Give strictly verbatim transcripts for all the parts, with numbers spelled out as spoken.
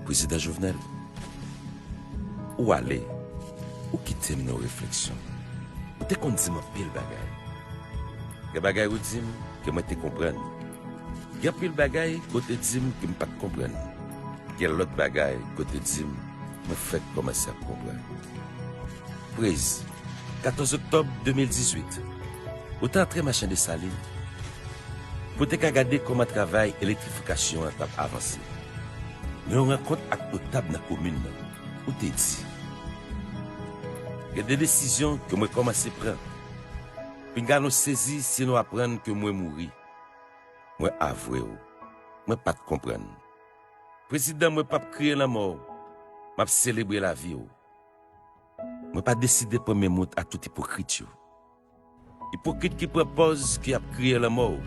Prezidan Jovenel, ou ale, ou kite m nan refleksyon. Ou te konn di m anpil bagay. Gen bagay ou di m ke mwen te konprann. Gen anpil bagay ke w te di m ke m pa t konprann. Gen lòt bagay ke w te di m, mwen fèk kòmanse ap konprann. Prez, katòz oktòb de mil dizuit, ou te antre Machin Desalin pou te ka gade kòman travay elektrifikasyon an t ap avanse. Nan yon rankont ak notab nan komin nan, ou te di, gen de desizyon ke mwen kòmanse pran. Pinga nou sezi si nou aprann ke mwen mouri. Mwen avwe w, mwen pa t konprann. Prezidan, mwen p ap kriye lanmò w, m ap selebre lavi w. Mwen pa deside pran men mout a tout ipokrit yo. Ipokrit ki pran pòz ke y ap kriye lanmò w.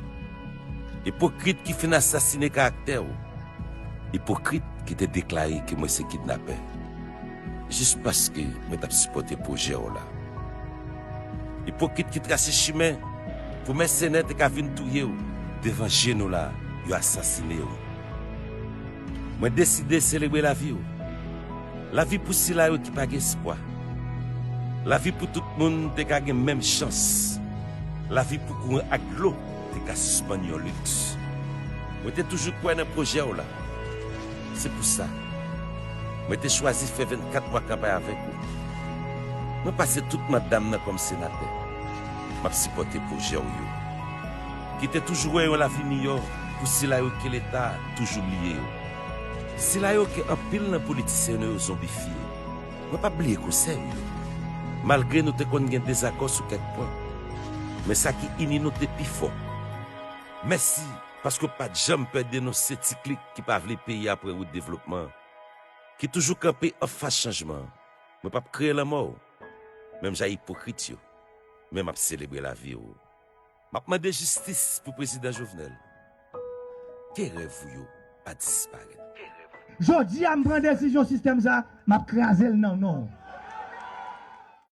Ipokrit ki fin asasine karaktè w. Ipokrit ki te deklare ke mwen se kidnapè. Jis paske mwen t ap sipòte pwojè w la. Ipokrit ki trase chimen pou mèsenè te ka vin touye w devan je nou la, yo asasine w. Mwen deside selebre lavi w. Lavi pou sila yo ki pa gen espwa. Lavi pou tout moun te ka gen menm chans. Lavi pou kouran ak dlo te ka sispann yon liks. Mwen te toujou kwè nan pwojè w la. Se pou sa, mwen te chwazi fè vennkat mwa kanpay avèk ou. Mwen pase tout manda m nan kòm senatè. M ap sipòte pwojè w yo, ki te toujou wè yon lavi miyò pou sila yo ke Leta toujou bliye yo. Sila yo ke anpil nan politisyen nou yo zonbifye. Mwen p ap bliye konsèy ou yo. Malgre nou te konn gen dezakò sou kèk pwen, men sa ki ini nou te pi fò. Mèsi, paske w pa t janm pè denonse ti klik ki pa vle peyi a pran wout devlopman, ki toujou kanpe anfas chanjman. Mwen p ap kriye lanmò w, menm jan ipokrit yo, men m ap selebre lavi w. M ap mande jistis pou Prezidan Jovenel. Ke rèv ou yo pa disparèt. Jodi a, m pran desizyon sistèm sa, m ap kraze l nan non w.